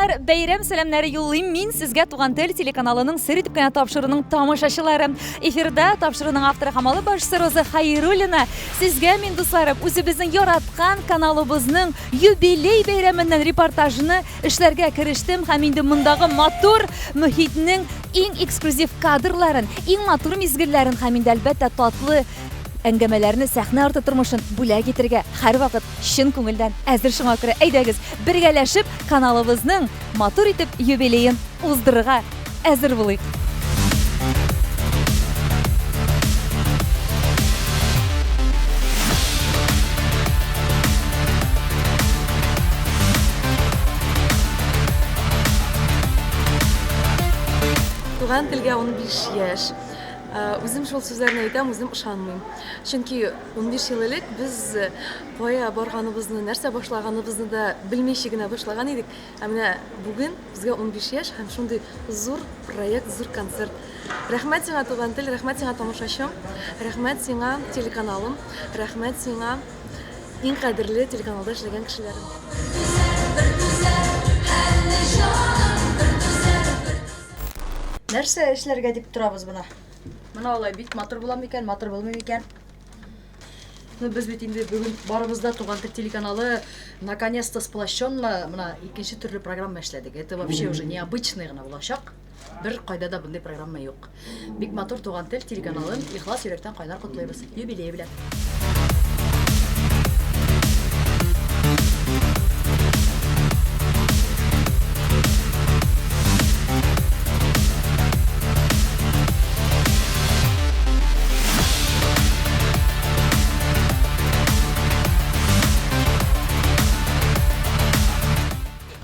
Сәламнәр, бәйрәм сәламнәре юллыйм мин сезгә Туган тел телеканалының сер итеп кенә тапшыруның тамашачылары. Эфирда тапшыруның авторы һәм алып баручысы Роза Хайруллина. Сезгә мин, дусларым, үзебезнең яраткан каналыбызның юбилей бәйрәменнән репортажны эшләргә керештем һәм инде мондагы матур мөхитнең иң эксклюзив кадрларын, иң матур мизгелләрен һәм инде әлбәттә татлы әңгәмәләрне сәхнә арты тормышын бүләк итергә һәрвакыт чын күңелдән әзер шуңа күрә әйдәгез, бергәләшеп каналыбызның матур итеп юбилеен уздырырга әзер булыйк. Туган телгә 15 яшь. Үзем шул сүзләрне әйтәм, үзем ышанмыйм. Чөнки 15 ел элек без кая барганыбызны, нәрсә башлаганыбызны да белмичә генә башлаган идек. Ә менә бүген безгә 15 яшь һәм шундый зур проект, зур концерт. Рәхмәт сиңа, Туган тел, рәхмәт сиңа, тамашачым, рәхмәт сиңа, телеканалым, рәхмәт сиңа, иң кадерле телеканалда эшләгән кешеләрем. Нәрсә эшләргә дип торабыз менә? Менә алай бик матур була микән, матур булмый микән? Ну, без бит инде бүген барыбыз да Туган тел телеканалы наконец-то сплощенно менә икенче төрле программа эшләдек. Это вообще уже необычный гына булачак. Бер кайда да мондый программа юк. Бик матур Туган тел телеканалын ихлас йөрәктән кайнар котлыйбыз. Юбилей белән.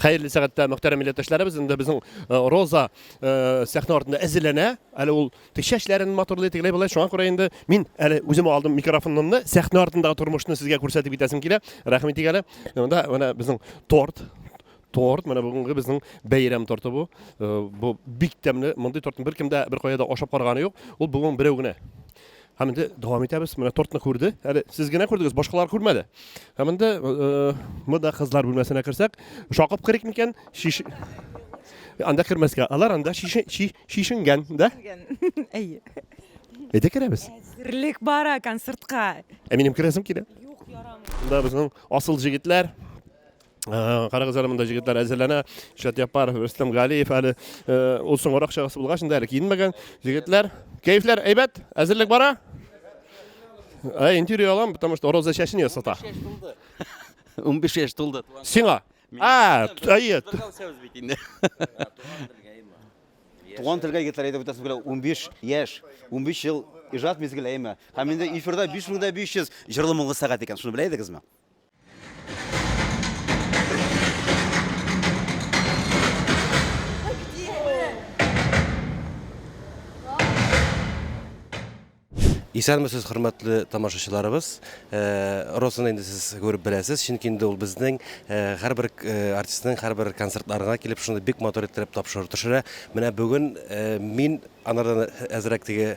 Хәерле сәгатьтә, мөхтәрәм милләттәшләребез, инде безнең э, Роза э, сәхнә артында әзерләнә. Әле ул тик чәчләрен матурлый, тегеләй болай. Шуңа күрә инде мин әле үзем алдым микрофонымны, сәхнә артындагы тормышны сезгә күрсәтеп китәсем килә. Рәхим итик әле. Монда менә безнең торт, торт, менә бүгенге безнең бәйрәм торты бу. Э, бу бик тәмле. Мондый тортны беркем дә беркая да ашап караганы юк. Ул бүген берәү генә. Һәм инде дәвам итәбез. Менә тортны күрде. Әле сез генә күрдегез, башкалар күрмәде. Һәм инде э, монда кызлар бүлмәсенә керсәк, шакып керик микән? Шиш Анда кермәскә. Алар анда шише, ши, шишенгән, да? Әйе. Әйдә керәбез. Әзерлек бара концертка. Ә минем керәсем килә. Юк, ярамый. Монда безнең асыл җегетләр. Э, карагыз әле монда җегетләр әзерләнә. Илшат Яппаров, Рөстәм Галиев әле э, ул соңгырак чыгасы булгач инде әле киенмәгән. Җегетләр, кәефләр әйбәт, әзерлек бара? Ә, интервью алам, потому что Роза чәчен ясата. 15 яшь тулды. Сиңа. А, әйе. Туган телгә егетләр әйтеп үтәсем килә, 15 яшь, 15 ел иҗат мизгеле, әйме? Һәм инде эфирда 5500 җырлы моңлы сәгать икән, шуны белә идегезме? Исәнмесез, хөрмәтле тамашачыларыбыз. Э, Розаны инде сез күреп беләсез, чөнки инде ул безнең э, һәрбер э, артистның һәрбер концертларына килеп шундый бик матур иттереп тапшыру төшерә. Менә бүген мин анардан әзрәк теге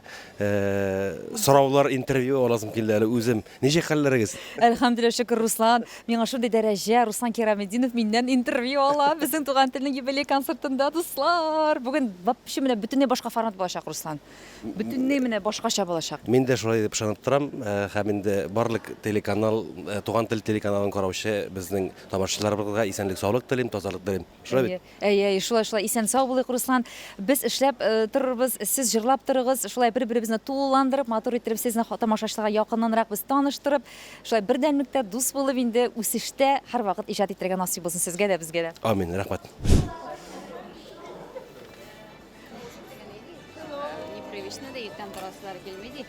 сораулар, интервью аласым килде әле үзем. Ничек хәлләрегез? Әлхәмдүлилләһ, шөкер, Руслан. Миңа шундый дәрәҗә, Руслан Кираметдинов миннән интервью ала безнең Туган телнең юбилей концертында, дуслар. Бүген вообще менә бөтенләй башка формат булачак, Руслан. Бөтенләй менә башкача булачак. Мин дә шулай дип ышанып торам. Э, һәм инде барлык телеканал, э, Туган тел телеканалын караучы безнең тамашачыларыбызга исәнлек-саулык телим, тазалык телим. Шулай бит? Әйе, әйе, шулай, шулай, исән-сау булыйк, Руслан. Без эшләп э, торырбыз, сез җырлап торыгыз, шулай бер-беребезне тулыландырып, матур иттереп, сезне тамашачыларга якыннанрак без таныштырып, шулай бердәмлектә, дус булып инде үсештә һәрвакыт иҗат итәргә насыйп булсын сезгә дә, безгә дә. Амин, рәхмәт. Непривычно да иртән торасылар килми ди.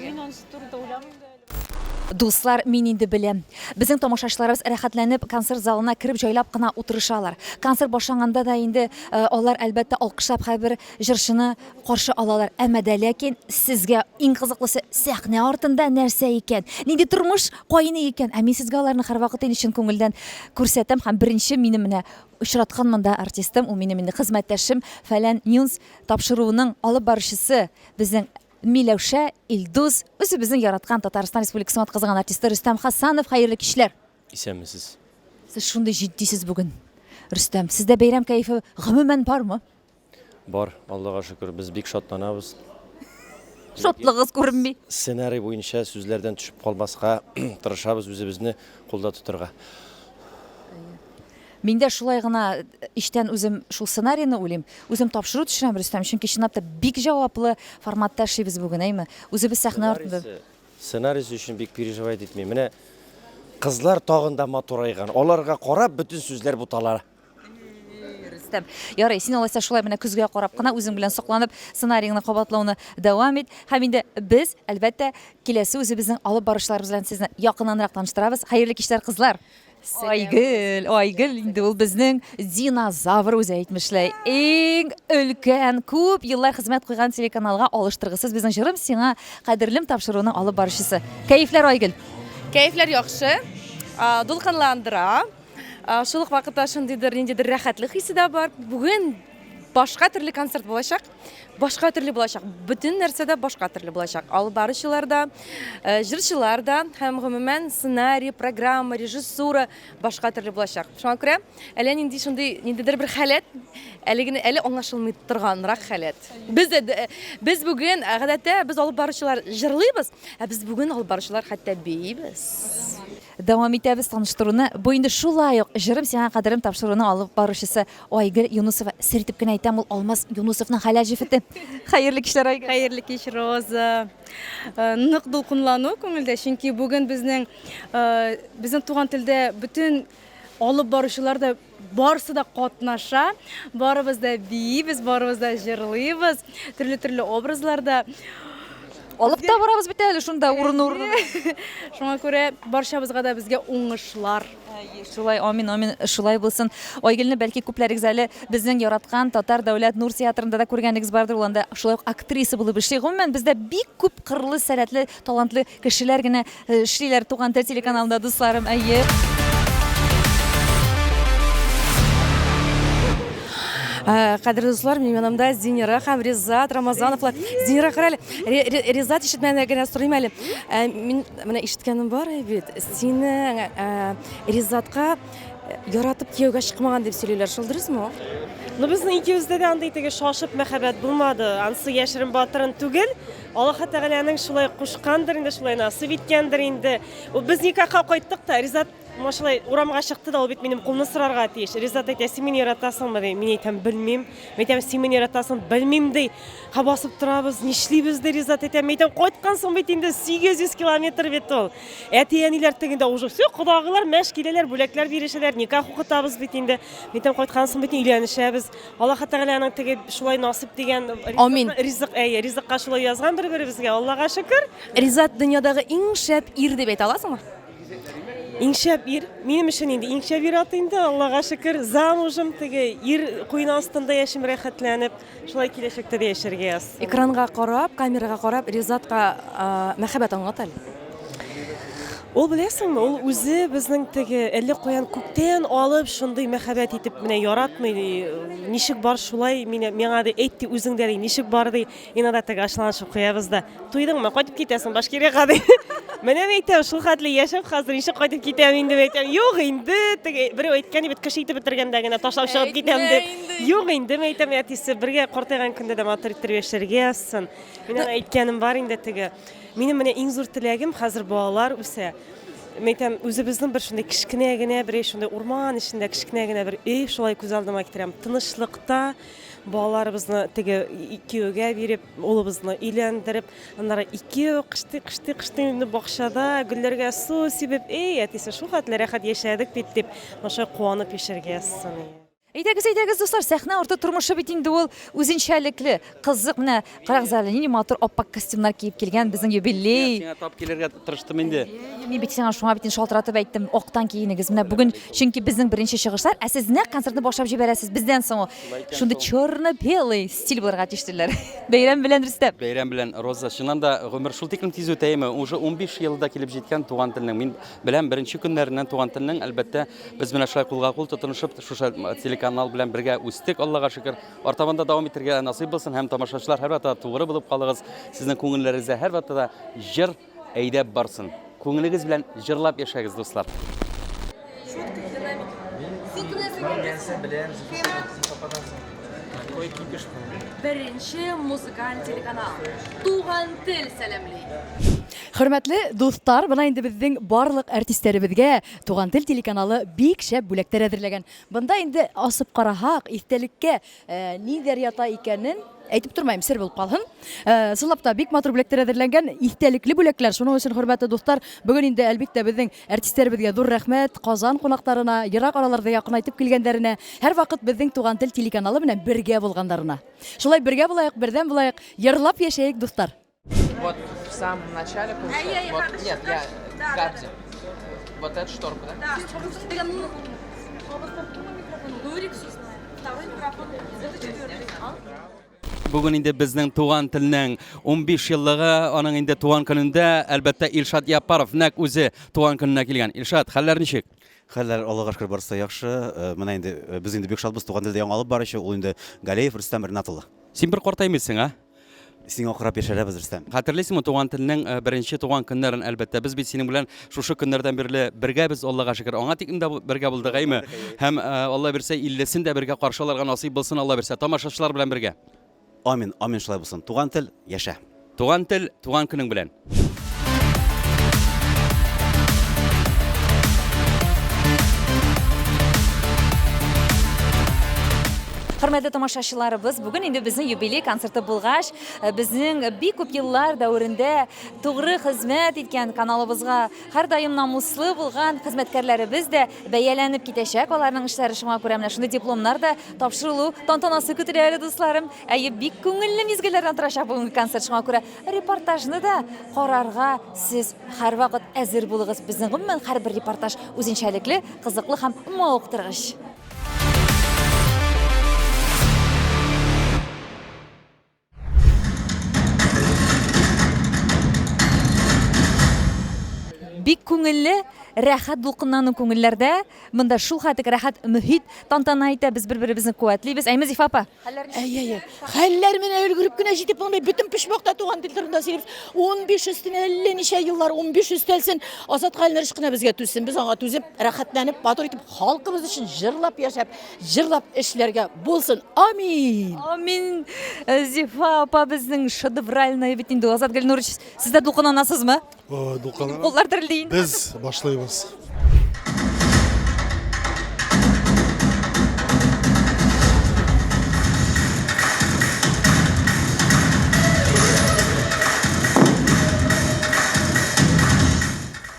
Мин ансы турында уйламыйм да әле. Дуслар, мин инде беләм. Безнең тамашачыларыбыз рәхәтләнеп концерт залына кереп җайлап кына утырышалар. Концерт башланганда да инде э, алар әлбәттә алкышлап һәрбер җырчыны каршы алалар. Әмма дә ләкин сезгә иң кызыклысы сәхнә артында нәрсә икән? Нинди тормыш кайный икән? Ә мин сезгә аларны һәрвакыт инде чын күңелдән күрсәтәм һәм беренче минем менә очраткан монда артистым, ул минем инде хезмәттәшем, Фәлән Ньюс тапшыруының алып баручысы безнең Миләүшә, Илдус, үзебезнең яраткан Татарстан Республикасының атказанган артисты Рөстәм Хасанов, хәерле кичләр! Исәнмесез. Сез шундый җитдисез бүген. Рөстәм, сездә бәйрәм кәефе гомумән бармы? Бар, Аллага шөкер, без бик шатланабыз. Шатлыгыз күренми. Сценарий буенча сүзләрдән төшеп калмаска тырышабыз, үзебезне кулда тотырга. Мин дә шулай гына эчтән үзем шул сценарийны уйлыйм. Үзем тапшыру төшерәм, Рөстәм, чөнки чынлап та бик җаваплы форматта эшлибез бүген, әйме? Үзебез сәхнә артында. Сценарийсы өчен бик переживать итмим. Менә кызлар тагын да матурайган. Аларга карап бөтен сүзләр бутала. Рөстәм, ярый, син алайса шулай менә көзгә карап кына үзең белән сокланып сценарийыңны кабатлауны дәвам ит. Һәм инде без, әлбәттә, киләсе үзебезнең алып баручыларыбыз белән сезне якыннанрак таныштырабыз. Хәерле кичләр, кызлар! Айгөл, Айгөл инде ул безнең динозавр үзе әйтмешләй. Иң өлкән, күп еллар хезмәт куйган телеканалга алыштыргысыз безнең җырым сиңа кадерлем тапшыруының алып баручысы. Кәефләр, Айгөл? Кәефләр яхшы, дулкынландыра. Шул ук вакытта шундыйдыр, ниндидер рәхәтлек хисе дә бар. Бүген башка төрле концерт булачак. Башка төрле булачак. Бөтен нәрсә дә башка төрле булачак. Алып баручылар да, э, җырчылар да һәм гомумән сценарий, программа, режиссура башка төрле булачак. Шуңа күрә әллә нинди шундый ниндидер бер халәт, әле генә әле аңлашылмый торганрак халәт. Без дә э, без бүген э, гадәттә без алып баручылар җырлыйбыз, ә без бүген алып баручылар хәтта биибез. Дәвам итәбез таныштыруны. Бу инде шулай ук Җырым сиңа кадерем тапшыруның алып баручысы Айгөл Юнусова. Сер итеп кенә әйтәм, ул Алмаз Юнусовның хәләл җефете. Хәерле кичләр, Айгөл. Хәерле кич, Роза. Э, нык дулкынлану күңелдә, чөнки бүген безнең э, безнең туган телдә бөтен алып баручылар да барысы да катнаша. Барыбыз да биибез, барыбыз да җырлыйбыз, төрле-төрле образларда. Алып та барабыз бит әле шунда урыны-урыны. Шуңа күрә барчабызга да безгә уңышлар. Шулай, амин, амин, шулай булсын. Айгөлне бәлки күпләрегез әле безнең яраткан Татар дәүләт Нур театрында да күргәнегез бардыр. Ул анда шулай ук актриса булып эшли. Гомумән, бездә бик күп кырлы, сәләтле, талантлы кешеләр генә Эшлиләр Туган тел телеканалында, дусларым, әйе. Кадерле дуслар, минем янымда Зинира һәм Ризат Рамазановлар. Зинира, кара әле, Ризат ишетмәгәндә генә сорыйм әле. Мин менә ишеткәнем бар бит, синең Ризатка яратып кияүгә чыкмаган дип сөйлиләр, шул дөресме ул? Ну, безнең икебездә дә андый теге шашып мәхәббәт булмады. Ансы яшерен батырын түгел. Аллаһы Тәгаләнең шулай кушкандыр инде, шулай насыйп иткәндер инде. Без никахка кайттык та, Ризат шулай урамга чыкты да, ул бит минем кулны сорарга тиеш. Ризат әйтә, син мине яратасыңмы ди. Мин әйтәм, белмим. Мин әйтәм, син мине яратасың, белмим ди. Ха басып торабыз, нишлибез ди Ризат әйтә. Мин әйтәм, кайткансың бит инде 800 километр бит ул. Әти-әниләр тегендә уже все, кодагыйлар мәш киләләр, бүләкләр бирешәләр, никах укытабыз бит инде. Мин әйтәм, кайткансың бит, өйләнешәбез. Аллаһы Тәгаләнең теге шулай насыйп дигән Амин. Ризык, әйе, ризыкка шулай язган бер-беребезгә. Аллага шөкер. Ризат дөньядагы иң шәп ир дип әйтә аласыңмы? Иң шәп ир. Минем өчен инде иң шәп ир ат инде, Аллага шөкер. Замужем теге ир куены астында яшим рәхәтләнеп. Шулай киләчәктә дә яшәргә язсын. Экранга карап, камерага карап, Ризатка мәхәббәт аңлат әле. Ул беләсеңме, ул үзе безнең теге әллә каян күктән алып шундый мәхәббәт итеп менә яратмый, ничек бар шулай мине миңа ди әйт ди үзең дә ди ничек бар ди. Иногда теге ачуланышып куябыз да. Туйдыңмы? Кайтып китәсең Башкирияга ди. Менә мин әйтәм, шул хәтле яшәп хәзер ничек кайтып китәм инде мин әйтәм. Юк инде, теге берәү әйткән бит, кеше итеп бетергәндә генә ташлап чыгып китәм дип. Юк инде, мин әйтәм, әтисе, бергә картайган көндә дә матур иттереп яшәргә язсын. Мин аңа әйткәнем бар инде теге. Минем менә иң зур теләгем, хәзер балалар үсә. Мин әйтәм, үзебезнең бер шундый кечкенә генә бер шундый урман эчендә кечкенә генә бер өй шулай күз алдыма китерәм. Тынычлыкта балаларыбызны теге кияүгә биреп, улыбызны өйләндереп, аннары икәү кыштый-кыштый кыштый инде бакчада гөлләргә су сибеп, эй, әтисе, шул хәтле рәхәт яшәдек бит дип, шулай куанып яшәргә язсын. Әйдәгез, әйдәгез, дуслар, сәхнә арты тормышы бит инде ул үзенчәлекле, кызык. Менә карагыз әле, нинди матур ап-ак костюмнар киеп килгән безнең юбилей. Сиңа тап килергә тырыштым инде. Мин бит сиңа шуңа бит инде шалтыратып әйттем, актан киенегез. Менә бүген, чөнки безнең беренче чыгышлар, ә сез нәкъ концертны башлап җибәрәсез бездән соң ул. Шундый черно-белый стиль булырга тиеш диделәр. Бәйрәм белән, Рөстәм. Бәйрәм белән, Роза. Чыннан да, гомер шул тиклем тиз үтә, әйеме? Уже 15 ел да килеп җиткән туган телнең. Мин беләм, беренче көннәреннән туган телнең, әлбәттә, без менә шулай кулга-кул тотынышып, шушы телеканал белән бергә үстек, Аллага шөкер. Артабан да дәвам итәргә насыйп булсын һәм тамашачылар һәрвакытта да тугры булып калыгыз. Сезнең күңелләрегездә һәрвакытта да җыр әйдәп барсын. Күңелегез белән җырлап яшәгез, дуслар. Шутка динамика. Син кемнән сөйләгәнсең? Беләм, Зифа ападан соң. Такой кипиш был. Беренче музыкаль телеканал. Туган тел сәламли. Хөрмәтле дуслар, бына инде безнең барлык артистләребезгә Туган тел телеканалы бик шәп бүләкләр әзерләгән. Бында инде асып караһак, истәлеккә э, нидер ята икәнен әйтеп тормайм, сер булып калһын. Э, чынлап та бик матур бүләкләр әзерләнгән, истәлекле бүләкләр. Шуның өчен, хөрмәтле дуслар, бүген инде әлбиттә безнең артистләребезгә зур рәхмәт, Казан кунакларына, ерак араларда якынайтып килгәннәренә, һәрвакыт безнең Туган тел телеканалы белән бергә булганнарына. Шулай бергә булаек, бердәм булаек, җырлап яшәек, дуслар. Вот в самом начале получается. Вот, нет, я Габди. Вот эту шторку, да? Второй микрофон. Это четвертый. Бүген инде безнең туган телнең 15 еллыгы, аның инде туган көнендә, әлбәттә, Илшат Яппаров нәкъ үзе туган көненә килгән. Илшат, хәлләр ничек? Хәлләр, Аллага шөкер, барысы да яхшы. Э, Менә инде э, без инде бик шатбыз, туган телдә яңа алып баручы, ул инде Галеев Рөстәм Ринат улы. Син бер картаймыйсың, а? Сиңа карап яшәрәбез, Рөстәм. Хәтерлисеңме туган телнең э, беренче туган көннәрен, әлбәттә. Без бит синең белән шушы көннәрдән бирле бергәбез, Аллага шөкер. Аңа тиклем дә бергә булдык, әйме? Һәм э, Алла бирсә, 50-сен дә бергә каршы алырга насыйп булсын, Алла бирсә. Тамашачылар белән бергә. Амин, амин шулай булсын. Туган тел, яшә. Туган тел, туган көнең белән. Хөрмәтле тамашачыларыбыз, бүген инде безнең юбилей концерты булгач, э, безнең бик күп еллар дәверендә тугры хезмәт иткән каналыбызга һәрдаим намуслы булган хезмәткәрләребез дә бәяләнеп китәчәк. Аларның эшләре шуңа күрә менә шундый дипломнар да тапшырылу тантанасы көтелә әле, дусларым. Әйе, бик күңелле мизгелләрдән торачак бүгенге концерт. Шуңа күрә репортажны да карарга сез һәрвакыт әзер булыгыз. Безнең гомумән һәрбер репортаж үзенчәлекле, кызыклы һәм мавыктыргыч. Бик күңелле, рәхәт дулкынлану күңелләрдә. Монда шул хәтлек рәхәт мөһит тантана итә, без бер-беребезне куәтлибез. Әйме, Зифа апа? Әй, әй, әй. Хәлләр менә өлгереп кенә җитеп булмый. Бөтен почмакта туган тел турында сөйлибез. 15 өстенә әллә ничә еллар, 15 өстәлсен. Азат Галинович кына безгә түзсен. Без аңа түзеп, рәхәтләнеп, матур итеп халкыбыз өчен җырлап яшәп, җырлап эшләргә булсын. Амин! Амин! Э, Зифа апа безнең шедевральная бит инде. Азат Гөлнурович, сез дә дулкынланасызмы? Дулкынланам. Куллар дерелди инде. Без башлыйбыз.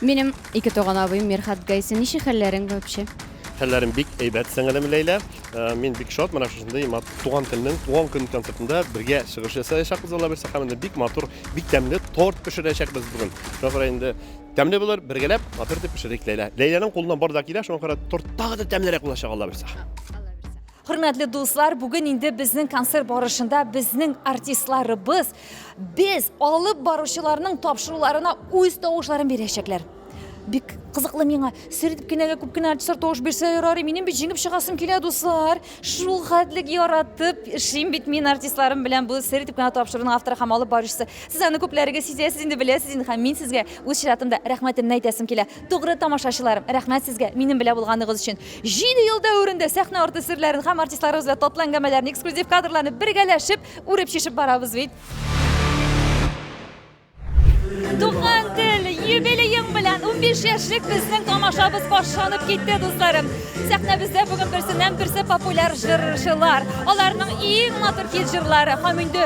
Минем Икетуган абыем Мирхат Гайсин, ничек хәлләрең вообще? Хәлләрем бик әйбәт, сеңелем Ләйлә. Э, мин бик шат, менә шушындый туган телнең туган көн концертында бергә чыгыш ясаячакбыз, Алла бирсә, һәм инде бик матур, бик тәмле торт пешерәчәкбез бүген. Шуңа күрә инде тәмле булыр, бергәләп матур итеп пешерик, Ләйлә. Ләйләнең кулыннан бар да килә, шуңа күрә торт тагы да тәмлерәк булачак, Алла бирсә. Хөрмәтле дуслар, бүген инде безнең концерт барышында безнең артистларыбыз, без алып баручыларның тапшыруларына үз тавышларын бирәчәкләр. Бик кызыклы миңа. Сер итеп кенә күп кенә артистлар тавыш бирсә ярар, минем бит җиңеп чыгасым килә, дуслар. Шул хәтлек яратып эшлим бит мин артистларым белән. Бу сер итеп кенә тапшыруның авторы һәм алып баручысы. Сез аны күпләрегез сизәсез инде, беләсез инде һәм мин сезгә үз чиратымда рәхмәтемне әйтәсем килә. Тугры тамашачыларым, рәхмәт сезгә минем белән булганыгыз өчен. Җиде ел дәверендә сәхнә арты серләрен һәм артистларыбыз белән татлы әңгәмәләрне, эксклюзив кадрларны бергәләшеп үреп чишеп барабыз бит. Туган тел юбилеең белән 15 яшьлек безнең тамашабыз башланып китте, дусларым. Сәхнәбездә бүген берсеннән берсе популяр җырчылар. Аларның иң матур хит җырлары һәм инде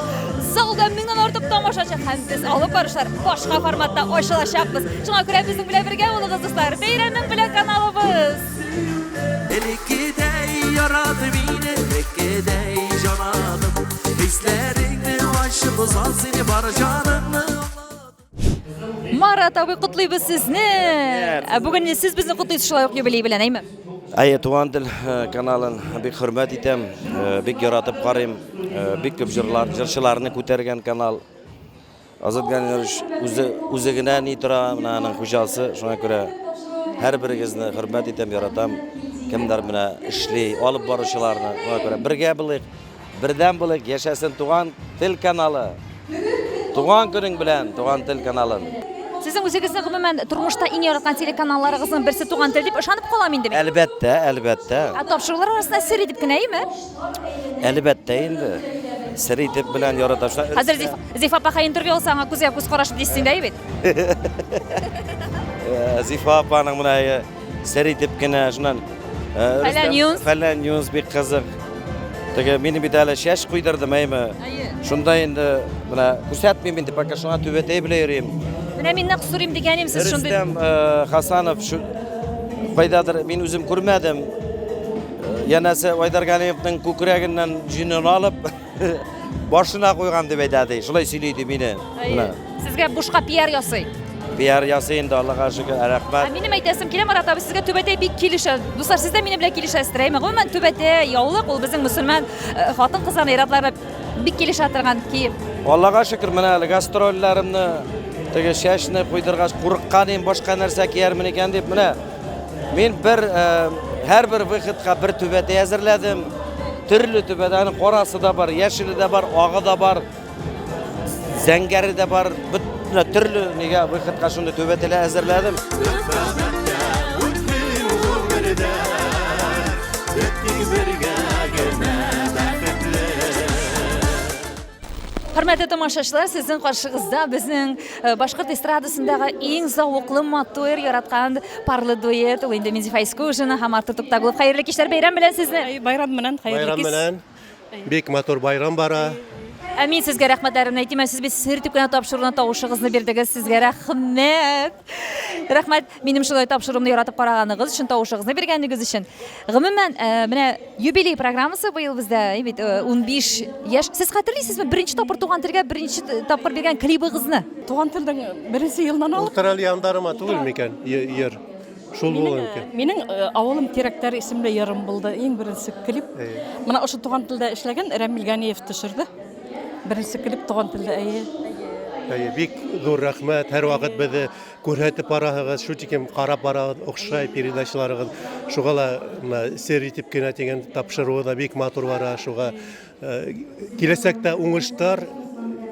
залда меңнән артык тамашачы һәм без алып барышлар башка форматта ачылачакбыз. Шуңа күрә безнең белән бергә булыгыз, дуслар. Бәйрәмең белән каналыбыз. Элеккедәй ярат мине, элеккедәй җананым. Хисләреңне ачып озат сине бар җаныңны. Марат абый, котлыйбыз сезне. Ә бүген сез безне котлыйсыз шулай ук юбилей белән, әйме? Әйе, Туган тел э, каналын бик хөрмәт итәм, э, бик яратып карыйм. Э, бик күп җырлар, җырчыларны күтәргән канал. Азат Галинович үзе үзе генә ни тора, менә аның хуҗасы, шуңа күрә һәрберегезне хөрмәт итәм, яратам. Кемнәр менә эшли, алып баручыларны, шуңа күрә бергә булыйк, бердәм булыйк, яшәсен Туган тел каналы. Туган көнең белән, Туган тел каналын. Сезнең үзегезнең гомумән тормышта иң яраткан телеканалларыгызның берсе Туган тел дип ышанып калам инде мин. Әлбәттә, әлбәттә. Ә тапшырулар арасында сер итеп кенә, әйеме? Әлбәттә инде. Сер итеп белән ярата. Хәзер Зифа апага интервью алса, аңа күзгә күз карашып дисең дә, бит? Э, Зифа апаның менә э, сер итеп кенә шуннан э, Фәлән Юнс. Фәлән Юнс бик кызык. Теге мине бит әле чәч куйдырдым, әйме? Шунда инде менә күрсәтмим инде, пока шуңа түбәтәй белән йөрим. Менә мин нәкъ сорыйм дигәнем, сез шундый. Рөстәм Хасанов шу кайдадыр мин үзем күрмәдем. Янәсе Айдар Галиевның күкрәгеннән җенен алып башына куйган дип әйтә ди. Шулай сөйли ди мине. Менә. Сезгә бушка пиар ясый. Пиар ясый инде, Аллага шөкер, рәхмәт. Ә минем әйтәсем килә, Марат абый, сезгә түбәтәй бик килешә. Дуслар, сез дә минем белән килешәсездер, әйме? Гомумән, түбәтәй, яулык ул безнең мөселман э, хатын-кызларына, ир-атларына бик килешә торган кием. Аллага шөкер, менә әле гастрольләремне, теге чәчне куйдыргач, курыккан идем, башка нәрсә киярмен икән дип, менә Мин бер э, һәрбер выходка бер түбәтәй әзерләдем. Төрле түбәтәй, аның карасы да бар, яшеле дә бар, агы да бар, зәңгәре дә бар. Бөтен төрле нигә выходка шундый түбәтәйләр әзерләдем. Хөрмәтле тамашачылар, сезнең каршыгызда безнең э, башкорт эстрадасындагы иң зәвыклы, матур, яраткан парлы дуэт, ул инде Минзифа Искужина һәм Артур Туктагулов. Хәерле кичләр, бәйрәм белән сезне. Байрам белән, хәерле Байрам кич. белән. Бик матур байрам бара. Ә мин сезгә рәхмәтләремне әйтим, ә сез бит сер итеп кенә тапшыруына тавышыгызны бирдегез. Сезгә рәхмәт. Рәхмәт, минем шулай тапшыруымны яратып караганыгыз өчен, тавышыгызны биргәнегез өчен. Гомумән, э, менә юбилей программасы быел бездә, әй бит, 15 э, яшь. Сез хәтерлисезме, беренче тапкыр туган телгә беренче тапкыр биргән клибыгызны? Туган телдән беренче елдан алып. Ултырал яндарыма түгел микән йыр? Шул булган икән. Минем э, авылым тирәкләр исемле йырым булды. Иң беренче клип. Менә ошо туган телдә эшләгән Рәмил Ганиев төшерде. Беренче клип туган телдә, әйе. Әйе, бик зур рәхмәт. Һәрвакыт безне Күрһәтеп бараһыгыз, шу тикем карап барабыз, охшай передачаларыгыз. Шуга ла менә сер итеп кенә дигән тапшыруы да бик матур бара. Шуга э, киләчәктә уңышлар,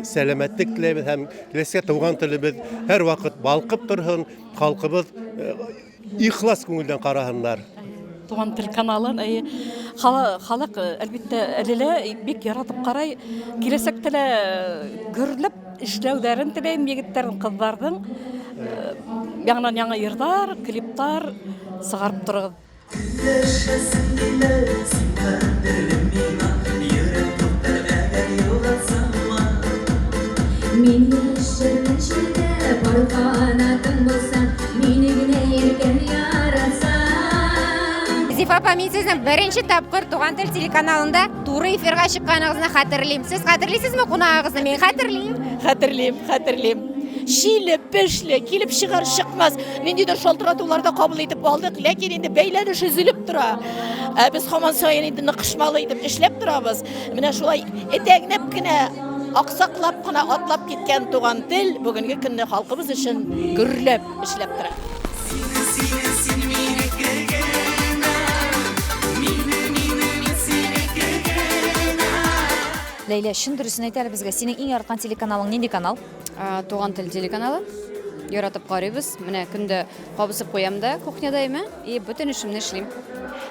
сәламәтлек теләйбез һәм киләчәктә туган телебез һәрвакыт балкып торсын, халкыбыз э, ихлас күңелдән караһыннар. Туган тел каналын, әйе. Халык, әлбәттә, әле лә бик яратып карай. Киләчәктә лә гөрләп Эшләүләрен теләйм егетләрнең, кызларның. Яңадан яңа йырлар, клиплар чыгарып торыгыз. Көнләшәсем килә, син кадерле миңа, Йөрәк туктар әгәр югалтсам. Мин яшермен җирдә пар канатың булса, Мине генә иркәм яратсаң. Зифа апа, мин сезнең беренче тапкыр Туган тел телеканалында туры эфирга чыкканыгызны хәтерлим. Сез хәтерлисезме кунагыгызны? Мин хәтерлим. Хәтерлим, хәтерлим. Чиле, пешле, килеп чыгар, чыкмас. Ниндидер шалтыратулар да кабул итеп алдык, ләкин инде бәйләнеш өзелеп тора. Ә без һаман саен инде ныкышмалы итеп эшләп торабыз. Менә шулай этәгнәп кенә, аксаклап кына атлап киткән туган тел бүгенге көнне халкыбыз өчен гөрләп эшләп тора. Сине, сине, син минеке генә. Мине, мине, мин синеке генә. Ләйлә, чын дөресен әйт әле безгә, синең иң яраткан телеканалың нинди канал? Туган тел телеканалы. Яратып карыйбыз. Менә көндә кабызып куям да кухняда әйме, и бөтен эшемне эшлим.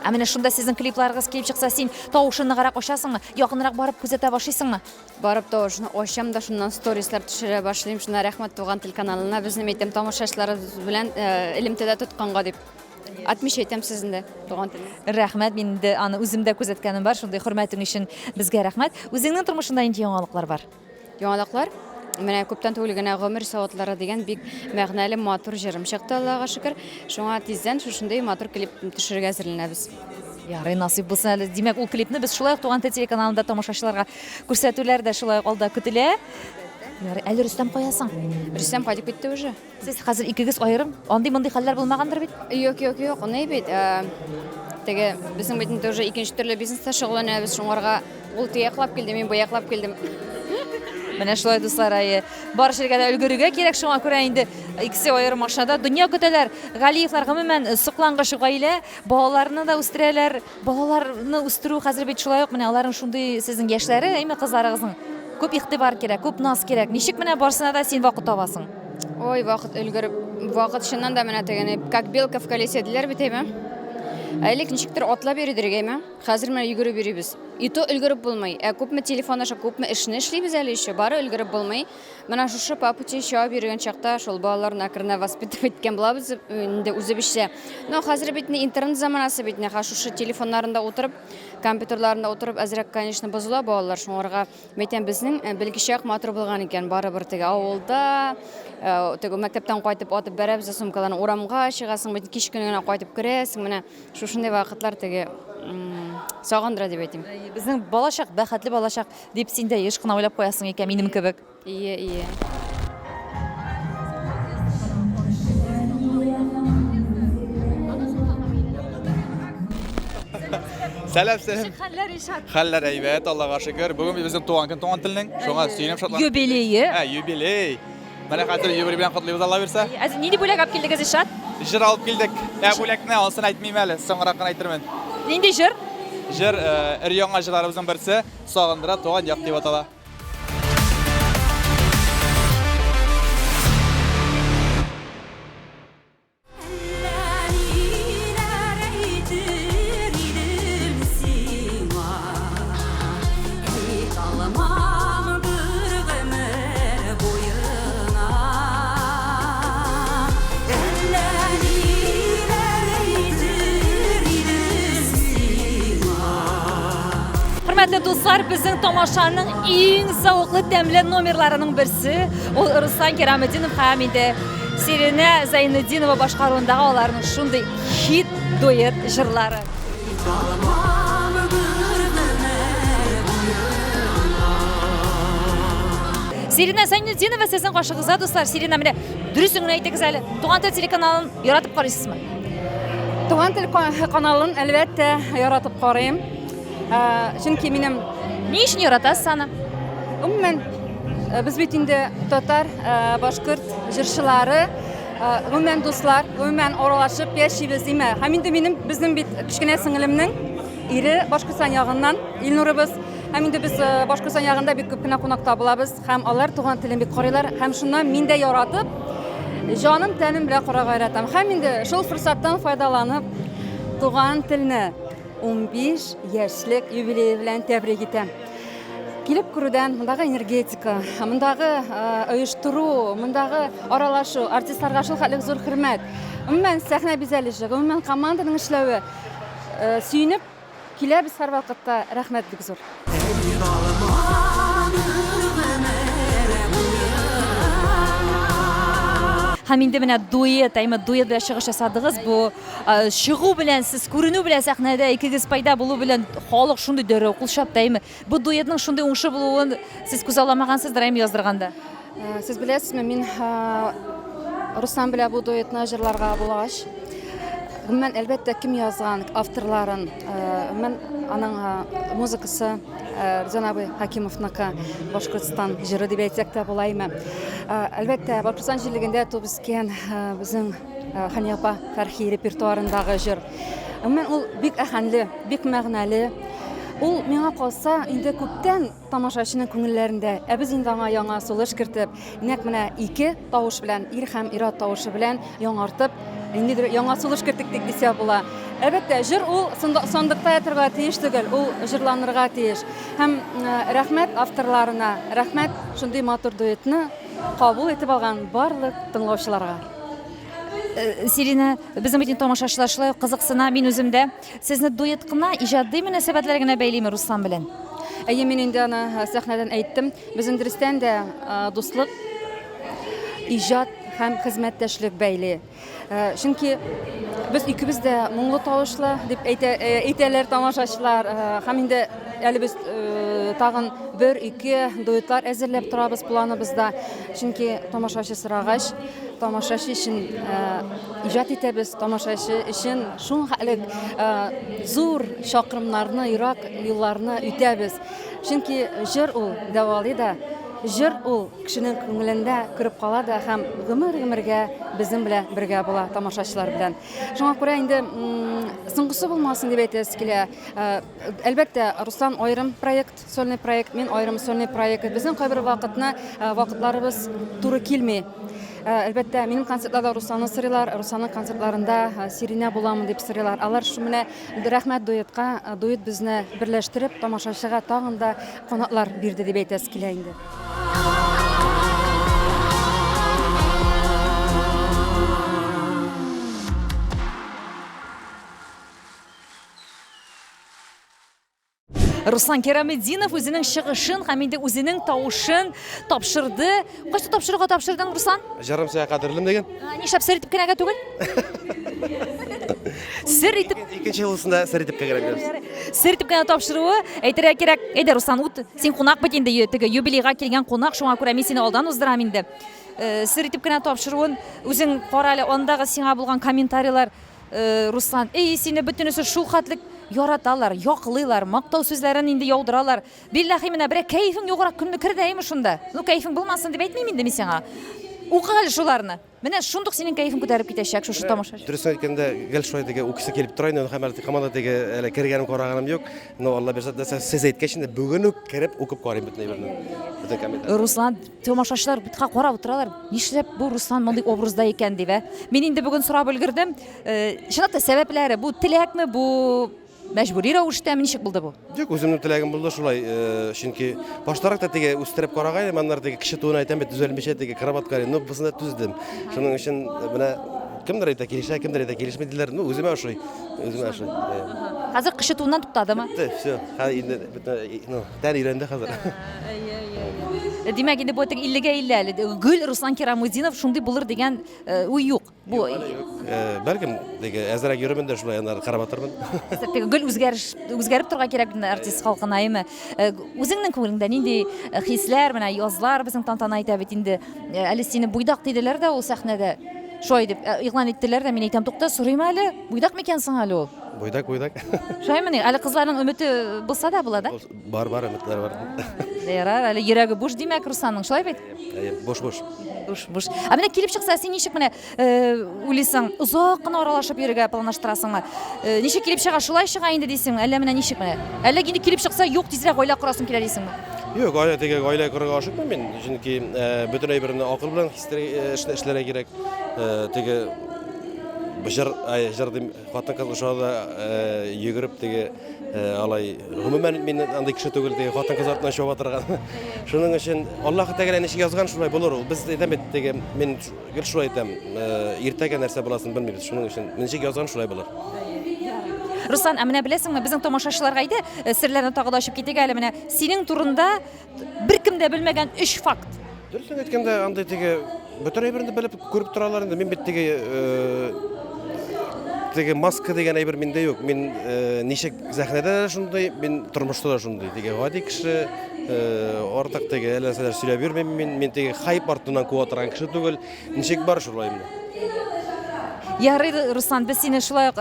Ә менә шунда сезнең клипларыгыз килеп чыкса, син тавышын ныграк ачасыңмы? Якынрак барып күзәтә башлыйсыңмы? Барып тавышны ачам да шуннан сторислар төшерә башлыйм. Шунда рәхмәт Туган тел каналына, безне әйтәм, тамашачыларыбыз белән э, элемтәдә тотканга дип. Атмиш әйтәм сезне дә, Туган тел. Рәхмәт, мин инде аны үзем дә күзәткәнем бар, шундый хөрмәтең өчен безгә рәхмәт. Үзеңнең тормышыңда нинди яңалыклар бар? Яңалыклар? Менә күптән түгел генә Гомер савытлары дигән бик мәгънәле матур җырым чыкты, Аллага шөкер. Шуңа тиздән шушындый матур клип төшерергә әзерләнәбез. Ярый, насыйп булсын әле. Димәк, ул клипны без шулай ук Туган тел телеканалында тамашачыларга күрсәтүләр дә шулай ук алда көтелә. Ярый, әле Рөстәм кая соң? Рөстәм кайтып китте уже. Сез хәзер икегез аерым, андый-мондый хәлләр булмагандыр бит? Юк, юк, юк, ни бит, э, теге безнең бит инде уже икенче төрле бизнеста шөгыльләнәбез, шуңарга ул теяклап килде, мин бу яклап килдем. Менә шулай, дуслар, әйе. Бар җиргә дә өлгерергә кирәк, шуңа күрә инде икесе аерым машинада дөнья көтәләр. Галиевлар гомумән соклангыч гаилә, балаларны да үстерәләр. Балаларны үстерү хәзер бит шулай ук менә аларның шундый сезнең яшьләре, әйме кызларыгызның. Күп игътибар кирәк, күп наз кирәк. Ничек менә барсына да син вакыт табасың? Ой, вакыт өлгереп, вакыт чыннан да менә тегене, как белка в колесе диләр бит, әйме? Ә элек ничектер атлап йөридер, әйме? Хәзер менә йөгереп йөрибез. И то өлгереп булмый. Ә күпме телефон аша, күпме эшне эшлибез әле еще, бары өлгереп булмый. Менә шушы по пути чабып йөргән чакта шул балаларны әкренләп воспитывать иткән булабыз инде үзебезчә. Но хәзер бит инде интернет заманасы бит инде, хәзер шушы телефоннарында утырып, компьютерларында утырып әзрәк, конечно, бозыла балалар. Шуңарга Мәйтәм, безнең э, белгечәк матур булган икән, барыбер теге авылда, э, теге мәктәптән кайтып атып бәрәбез дә сумкаларны урамга чыгасың, бит кич көне генә кайтып керәсең, менә шушындый вакытлар теге сагындыра дип әйтим. Безнең балачак, бәхетле балачак дип син дә еш кына уйлап куясың икән, минем кебек. Ие, ие. Сәлам, сәлам. Хәлләр, Илшат? Хәлләр әйбәт, Аллага шөкер. Бүген безнең туган көн, туган телнең. Шуңа сөенеп шатланып. Юбилее. Ә, юбилей. Менә хәзер юбилей белән котлыйбыз, Алла бирсә. Ә нинди бүләк алып килдегез, Илшат? Җыр алып килдек. Ә бүләкне анысын әйтмим әле, соңрак кына әйтермен. Нинди җыр? Җыр, өр-яңа җырларыбызның берсе, Сагындыра туган як дип атала. Хөрмәтле дуслар, безнең тамашаның иң зәвыклы тәмле номерларының берсе ул Руслан Кираметдинов һәм инде Сиринә Зайнетдинова башкаруындагы аларның шундый хит дуэт җырлары. Сиринә Зайнетдинова сезнең каршыгызда, дуслар. Сиринә, менә дөресен генә әйтегез әле. Туган тел телеканалын яратып карыйсызмы? Туган тел каналын, әлбәттә, яратып карыйм. Чөнки минем Ни өчен яратасыз аны? Гомумән, без бит инде татар, башкорт җырчылары, гомумән дуслар, гомумән аралашып яшибез, димә. Һәм инде минем безнең бит кечкенә сеңелемнең ире Башкортстан ягыннан, Илнурыбыз. Һәм инде без Башкортстан ягында бик күп кенә кунакта булабыз һәм алар туган телен бик карыйлар һәм шуннан мин дә яратып, җаным тәнем белән карарга яратам. Һәм инде шул форсаттан файдаланып, туган телне 15 яшьлек юбилее белән тәбрик итәм. Килеп күрүдән мондагы энергетика, мондагы оештыру, мондагы аралашу, артистларга шул хәтле зур хөрмәт. Гомумән, сәхнә бизәлеше, гомумән, команданың эшләве сөенеп киләбез һәрвакытта. Рәхмәт бик зур. Һәм инде менә дуэт, әйме дуэт белән чыгыш ясадыгыз. Бу Чыгу белән сез күренү белән сәхнәдә икегез пайда булу белән халык шундый дәррәү кул чапты, әйме? Бу дуэтның шундый уңышы булуын сез күзалламагансыздыр, әйме, яздырганда? Сез беләсезме, мин Руслан белән бу дуэтны җырларга булгач, гомумән, әлбәттә, кем язган, авторларын, гомумән, аның музыкасы Рзан абый Хакимовныкы, Башкортстан җыры дип әйтсәк тә була, әйме? Әлбәттә, Башкортстан җирлегендә туып үскән безнең Хәния апа Фәрхи репертуарындагы җыр. Гомумән, ул бик әһәнле, бик мәгънәле. Ул миңа калса, инде күптән тамашачының күңелләрендә. Ә без инде аңа яңа сулыш кертеп, нәкъ менә ике тавыш белән, ир һәм ир-ат тавышы белән яңартып, ниндидер яңа сулыш керттек дип дисә була. Әлбәттә, җыр ул сандыкта ятырга тиеш түгел, ул җырланырга тиеш. Һәм рәхмәт авторларына, рәхмәт шундый матур дуэтны кабул итеп алган барлык тыңлаучыларга. Сиринә, безнең бит инде тамашачылар шулай ук кызыксына, мин үзем дә. Сезне дуэт кына, иҗади мөнәсәбәтләр генә бәйлиме Руслан белән? Әйе, мин инде аны сәхнәдән әйттем. Безнең дөрестән дә дуслык, иҗат һәм хезмәттәшлек бәйли. Чөнки без икебез дә моңлы тавышлы дип әйтә, әйтәләр тамашачылар. Һәм инде әле без тагын бер-ике дуэтлар әзерләп торабыз планыбызда. Чөнки тамашачы сорагач, тамашачы өчен иҗат итәбез, тамашачы өчен шул хәтле зур чакрымнарны, ерак юлларны үтәбез. Чөнки җыр ул дәвалый да, җыр ул кешенең күңелендә кереп кала да һәм гомер-гомергә безнең белән бергә була, тамашачылар белән. Шуңа күрә инде соңгысы булмасын дип әйтәсе килә. Әлбәттә, Руслан аерым проект, сольный проект, мин аерым сольный проект. Безнең кайбер вакытны, вакытларыбыз туры килми. Әлбәттә, минем концертларда Русланны сорыйлар, Русланның концертларында Сиринә буламы дип сорыйлар. Алар шу менә рәхмәт дуэтка, дуэт безне берләштереп, тамашачыга тагын да канатлар бирде дип әйтәсе килә инде. Руслан Кираметдинов үзенең чыгышын һәм инде үзенең тавышын тапшырды. Кайсы тапшыруга тапшырдың, Руслан? Җырым сиңа кадерлем дигән. Нишләп сер итеп кенәгә түгел? Сер итеп. Икенче елысында сер итеп кенә бирәбез. Сер итеп кенә тапшыруы әйтергә кирәк. Әйдә, Руслан, ут, син кунак бит инде, теге юбилейга килгән кунак, шуңа күрә мин сине алдан уздырам инде. Э, сер итеп кенә тапшыруын үзең кара әле, андагы сиңа булган комментарийлар Э, Руслан, эй, сине бөтенесе шул хәтлек яраталар, яклыйлар, мактау сүзләрен инде яудыралар. Билләхи, менә берәр кәефең юграк көнне кер дә әйме шунда. Ну, кәефең булмасын дип әйтмим инде мин сиңа. Укы әле шуларны. Менә шундук синең кәефең күтәреп китәчәк шушы тамашачы. Дөресен әйткәндә, гел шулай теге укысы килеп тора инде, һәм әле һаман да теге әле кергәнем караганым юк. Но Алла бирсә, дәсә, сез әйткәч инде бүген үк кереп укып карыйм бөтен әйберне. Бөтен комментарий. Руслан, Тамашачылар битка карап утыралар, нишләп бу Руслан мондый образда икән дип, ә? Мин инде бүген сорап өлгердем. Э, чынлап та сәбәпләре бу теләкме, бу мәҗбүри рәвештәме, ничек булды бу? Юк, үземнең теләгем булды шулай, э, чөнки баштарак та теге үстереп карагайным, аннары теге кеше туын әйтәм бит, төзәлмичә теге кроватка, ну, бусына түздем. Шуның өчен э, менә кемдер әйтә килешә, кемдер әйтә килешми диләр. Ну, үземә ошый. Үземә ошый. Хәзер кычытуыннан туктадымы? Бетте, все. Хәзер инде бөтен, ну, тән өйрәнде хәзер. Димәк, инде бу теге 50-гә 50 әле. Гөл Руслан Кирамутдинов шундый булыр дигән э, уй юк. Бу э, бәлкем теге әзрәк йөрермен дә шулай аннары карап атырмын. Теге гөл үзгәреш үзгәреп торырга кирәк бит артист халкына, әйеме? Э, үзеңнең күңелеңдә нинди хисләр, менә язлар безнең тантана итә бит инде. Әле сине буйдак диделәр дә ул сәхнәдә. Шулай дип игълан иттеләр дә, мин әйтәм, тукта, сорыйм әле, буйдак микән соң әле ул? Буйдак, буйдак. Шулаймыни? Әле кызларның өмете булса да була да? Бар, бар, өметләр бар. Ярар, әле йөрәге буш димәк Русланның, шулай бит? Әйе, буш, буш. Буш, буш. Ә менә килеп чыкса, син ничек менә э, уйлыйсың, озак кына аралашып йөрергә планлаштырасыңмы? Э, ничек килеп чыга, шулай чыга инде дисеңме? Әллә менә ничек менә? Әллә инде килеп чыкса, юк, тизрәк гаилә корасым килә дисеңме? Юк, гаилә теге гаилә корырга ашыкмыйм мин, чөнки э, бөтен әйберне акыл белән эшләргә кирәк. Теге җыр, җыр дим, Хатын-кыз ошады да йөгереп теге алай. Гомумән мин андый кеше түгел, теге хатын-кыз артыннан чаба торган. Шуның өчен Аллаһ Тәгалә ничек язган, шулай булыр ул. Без әйтәм бит теге, мин гел шулай әйтәм, иртәгә нәрсә буласын белмибез. Шуның өчен ничек язган, шулай булыр. Руслан, ә менә беләсеңме, безнең тамашачыларга әйдә, серләрне тагы да ачып китик әле. Менә синең турында Беркем дә белмәгән өч факт. Дөресен әйткәндә, андый теге бөтен әйберне белеп, күреп торалар инде. Мин бит теге э, теге маска дигән әйбер миндә юк. Мин э, ничек сәхнәдә дә шундый, мин тормышта да шундый. Теге гади кеше, э, артык теге әллә нәрсәләр сөйләп йөрмим мин. Мин теге хайп артыннан куа торган кеше түгел. Ничек бар шулай менә. Ярый, Руслан, без сине шулай ук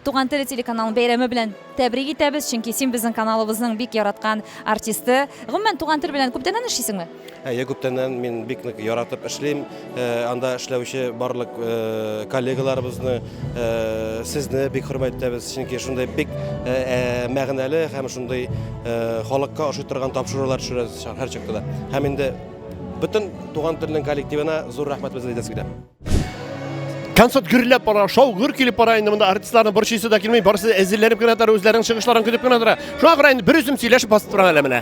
Туган тел телеканалының бәйрәме белән тәбрик итәбез, чөнки син безнең каналыбызның бик яраткан артисты. Гомумән, Туган тел белән күптәннән эшлисеңме? Әйе, күптәннән мин бик нык яратып эшлим. Э, анда эшләүче барлык э, коллегаларыбызны, э, сезне бик хөрмәт итәбез, чөнки шундый бик мәгънәле һәм шундый халыкка ошый торган тапшырулар төшерәсез һәрчакта да. Һәм инде бөтен Туган телнең коллективына зур рәхмәтебезне әйтәсе килә. Концерт гөрләп бара, шау гөр килеп бара инде монда артистларны борчыйсы да килми, барысы да әзерләнеп кенә тора, үзләренең чыгышларын көтеп кенә тора. Шуңа күрә инде бер үзем сөйләшеп басып торам әле менә.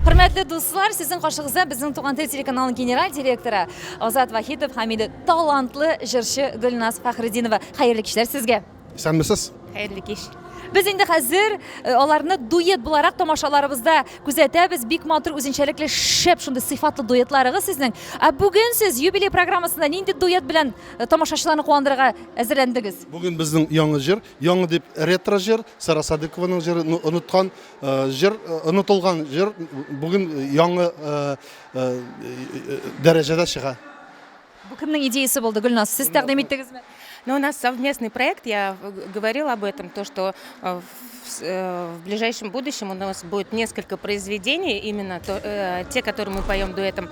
Хөрмәтле дуслар, сезнең каршыгызда безнең Туган тел телеканалының генераль директоры Азат Вахитов һәм инде талантлы җырчы Гөлназ Фәхретдинова. Хәерле кичләр сезгә. Исәнмесез. Хәерле кич. Без инде хәзер э, аларны дуэт буларак тамашаларыбызда күзәтәбез. Бик матур, үзенчәлекле, шәп шундый сыйфатлы дуэтларыгыз сезнең. Ә бүген сез юбилей программасында нинди дуэт белән э, тамашачыларны куандырырга әзерләндегез? Бүген безнең яңа җыр, яңа дип ретро җыр, Сара Садыйкованың җыры, ну, оныткан Җыр онытылган җыр бүген яңа дәрәҗәдә чыга. Бу кемнең идеясе булды, Гөлназ? Сез тәкъдим иттегезме? Но у нас совместный проект, я говорила об этом, то, что э, в, э, в ближайшем будущем у нас будет несколько произведений, именно то, э, те, которые мы поем дуэтом.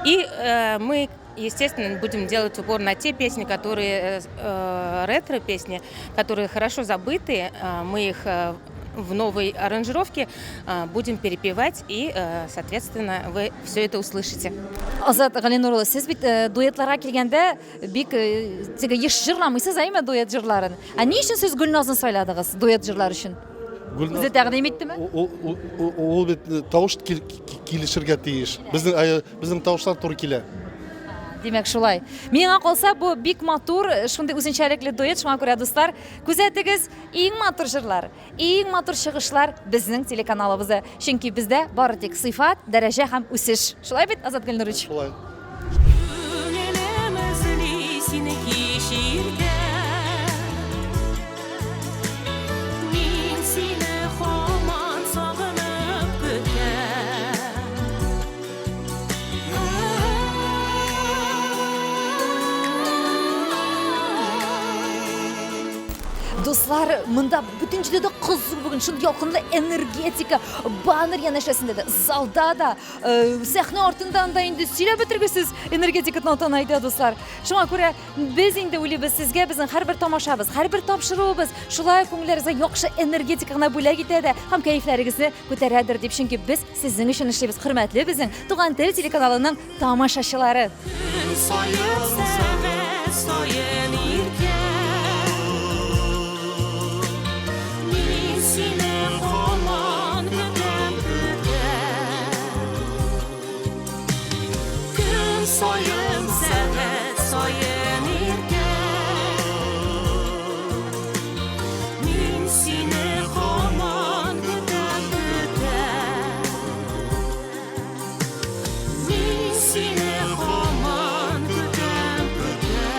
И э, мы естественно, будем делать упор на те песни, которые э, ретро-песни, которые хорошо забыты. Мы их в новой аранжировке будем перепевать и, соответственно, вы все это услышите. Азат Галинур улы, сез бит дуэтларга килгәндә бик теге еш җырламыйсыз, әйме, дуэт җырларын. Ә ни өчен сез Гөлназны сайладыгыз дуэт җырлар өчен? Үзе тәкъдим иттеме? Ул бит тавыш килешергә тиеш. Безнең безнең тавышлар туры килә. Димәк, шулай. Миңа калса, бу бик матур, шундый үзенчәлекле дуэт, шуңа күрә, дуслар, күзәтегез, иң матур җырлар, иң матур чыгышлар безнең телеканалыбызда. Чөнки бездә бары тик сыйфат, дәрәҗә һәм үсеш. Шулай бит, Азат Гөлнурович? Шулай. Дуслар, монда бөтен җирдә дә кызу бүген, шундый ялкынлы энергетика, баннер янәшәсендә дә, залда да, э, сәхнә артында да инде сөйләп бетергесез энергетика тантана итә, дуслар. Шуңа күрә Без инде уйлыйбыз, сезгә безнең һәрбер тамашабыз, һәрбер тапшыруыбыз шулай күңелләрегезгә яхшы энергетика гына бүләк итә дә һәм кәефләрегезне күтәрәдер дип, чөнки без сезнең өчен эшлибез, хөрмәтле безнең Туган тел телеканалының тамашачылары. Көн саен, сәгать саен иркә. Мин сине һаман көтәм, көтәм. Көн саен, сәгать саен иркә. Мин сине һаман көтәм, көтәм. Мин сине һаман көтәм, көтәм.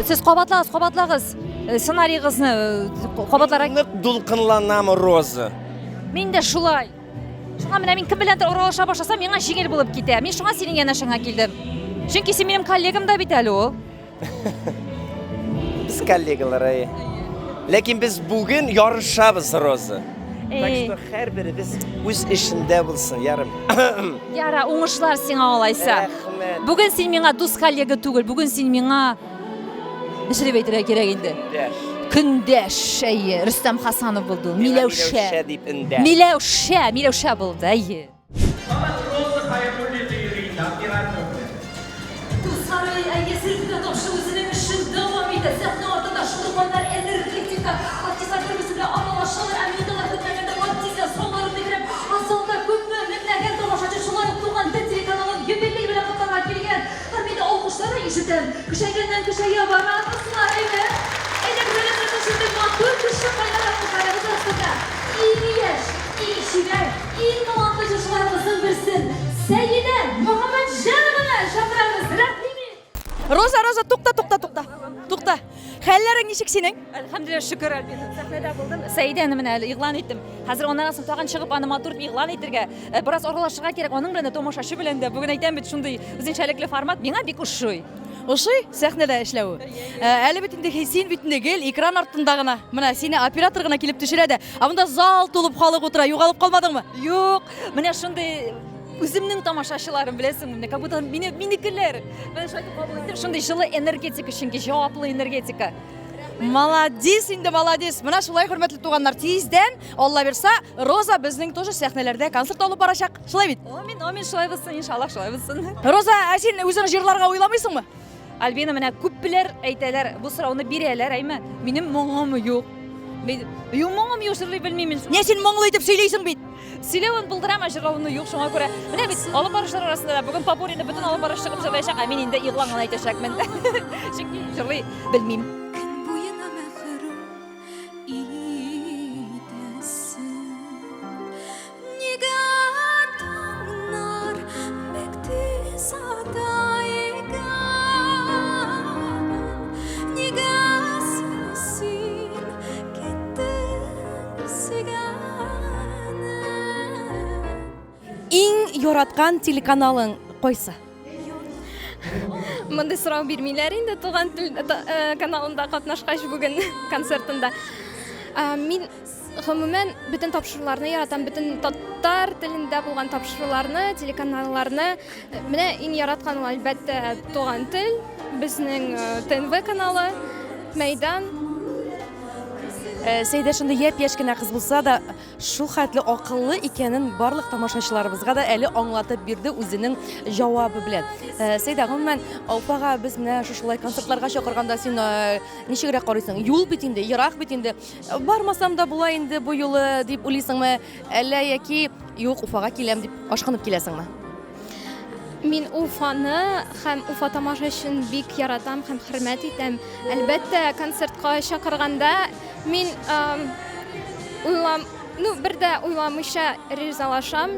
Сез кабатлагыз, кабатлагыз э, сценариегызны э, кабатларга. Нык дулкынланам, Роза. Мин дә шулай. Шуңа менә мин кем беләндер аралаша башласам, миңа җиңел булып китә. Мин шуңа синең янәшәңә килдем. Чөнки син минем коллегам да бит әле ул. Без коллегалар, әйе. Ләкин без бүген ярышабыз, Роза. Так что һәрберебез үз эшендә булсын, ярым. Яра, уңышлар сиңа алайса. Рәхмәт. Бүген син миңа дус коллега түгел, бүген син миңа Нәрсә дип әйтергә кирәк инде? Көндәш. Көндәш, әйе. Рөстәм Хасанов булды ул. Миләүшә. Миләүшә дип эндәш. Миләүшә, Миләүшә булды, әйе. Дуслар, әйе, Сергей тапшы үзенең эшен дәвам итә. Сәхнә артында шундый кайнар энергетика. Артистлар бер-берсе белән аралашалар, ә минуталар көтмәгәндә артистлар салларын бетереп, ә залда күпме меңләгән тамашачы шулай ук Туган тел телеканалын юбилей белән котларга килгән. Һәм мин алкышлар да ишетәм. Көчәйгәннән көчәя бара, дуслар, әйдә. Әйдәгез әле менә шушындый матур көчле кайнар алкышларыгыз астында иң яшь, иң чибәр, иң талантлы җырчыларыбызның берсен, Сәйдә Мөхәммәтҗанованы чакырабыз. Рәхим ит! Роза, Роза, тукта, тукта, тукта. Тукта. Хәлләрең ничек синең? Әлхәмдүлилләһ, шөкер, Альбина. Сәхнәдә булдым. Сәйдәне менә әле игълан иттем. Хәзер аннан соң тагын чыгып аны матур итеп игълан итергә, э, бераз аралашырга кирәк аның белән дә, тамашачы белән дә. Бүген әйтәм бит, шундый үзенчәлекле формат миңа бик ошый. Ошый сәхнәдә эшләве. Э, әле бит инде син бит инде гел экран артында гына. Менә сине оператор гына килеп төшерә дә. Ә монда зал тулып халык утыра. Югалып калмадыңмы? Юк, менә шундый үземнең тамашачыларым, беләсеңме, менә как будто мине минекеләр. Менә шулай итеп кабул иттем. Шундый җылы энергетика, чөнки җаваплы энергетика. Молодец инде, молодец. Менә шулай, хөрмәтле туганнар, тиздән, Алла бирса, Роза безнең тоже сәхнәләрдә концерт алып барачак. Шулай бит? Амин, амин, шулай булсын, иншаллаһ, шулай булсын. Роза, ә син үзең җырларга уйламыйсыңмы? Альбина, менә күпләр әйтәләр, бу сорауны бирәләр, әйме? Минем моңым юк. Юк, моңым юк, җырлый белмим мин. Не син моңлы итеп сөйлисең бит? Сөйләвен булдырам, ә җырлавымны юк, шуңа күрә. Менә бит алып баручылар арасында да бүген Попурины бөтен алып баручы чыгып җырлаячак, ә мин инде игълан гына итәчәкмен. Чөнки җырлый белмим. Көн буена мәхрүм итәсең. Нигә таңнар бик тиз ата икән? Нигә соң син киттең сөйгәнем? Иң яраткан телеканалың кайсы? Мондый сорау бирмиләр инде Туган тел э, каналында катнашкач бүген концертында. Э, мин гомумән бөтен тапшыруларны яратам, бөтен татар телендә булган тапшыруларны, телеканалларны. Менә иң яраткан ул әлбәттә Туган тел, безнең э, ТНВ каналы, Мәйдан. Э, Сәйдә шундый япь-яшь кенә кыз булса да, шул хәтле акыллы икәнен барлык тамашачыларыбызга да әле аңлатып бирде үзенең җавабы белән. Э, Сәйдә, гомумән, Уфага без менә шушылай концертларга чакырганда син э, ничегрәк карыйсың? Юл бит инде, ерак бит инде. Бармасам да була инде бу юлы дип уйлыйсыңмы? Әллә яки юк, Уфага киләм дип ашкынып киләсеңме? Мин Уфаны һәм Уфа тамашачысын бик яратам һәм хөрмәт итәм. Әлбәттә, концертка чакырганда мин уйлам, ну, бер дә уйламыйча ризалашам,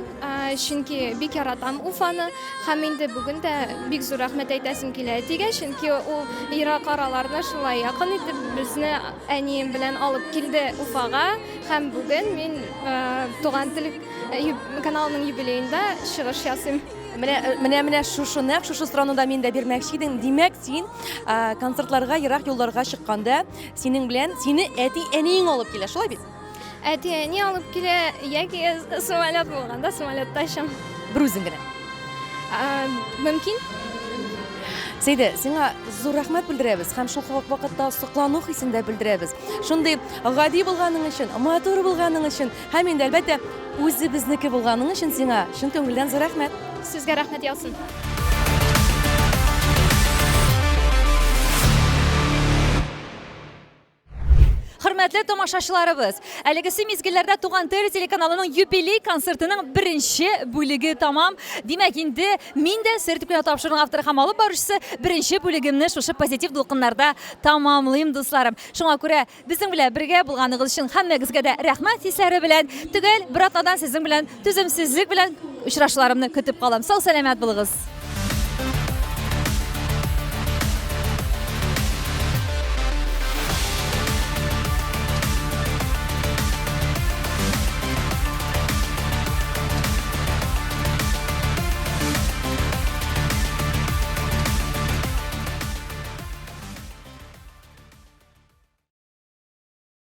чөнки бик яратам Уфаны һәм инде бүген дә бик зур рәхмәт әйтәсем килә әтигә, чөнки ул ерак араларны шулай якын итеп безне әнием белән алып килде Уфага һәм бүген мин Туган тел каналының юбилеенда чыгыш ясыйм. Менә менә менә шушы нәкъ шушы сорауны да мин дә бирмәкче идем. Димәк, син концертларга ерак юлларга чыкканда синең белән сине әти-әниең алып килә, шулай бит? Әти-әни алып килә яки самолет булганда самолетта очам. Бер үзең генә. Мөмкин. Сәйдә, сиңа зур рәхмәт белдерәбез һәм шул ук вакытта соклану хисен дә белдерәбез. Шундый гади булганың өчен, матур булганың өчен һәм инде, әлбәттә, үзебезнеке булганың өчен сиңа чын күңелдән зур рәхмәт. Сезгә рәхмәт яусын. Хөрмәтле тамашачыларыбыз, әлегесе мизгелләрдә Туган тел телеканалының юбилей концертының беренче бүлеге тамам. Димәк, инде мин дә сер төпкенә тапшыруның авторы һәм алып баручысы беренче бүлегемне шушы позитив дулкыннарда тамамлыйм, дусларым. Шуңа күрә безнең белән бергә булганыгыз өчен һәммәгезгә дә рәхмәт хисләре белән, төгәл бер атнадан сезнең белән түземсезлек белән очрашуларымны көтеп калам. Сау-сәламәт булыгыз.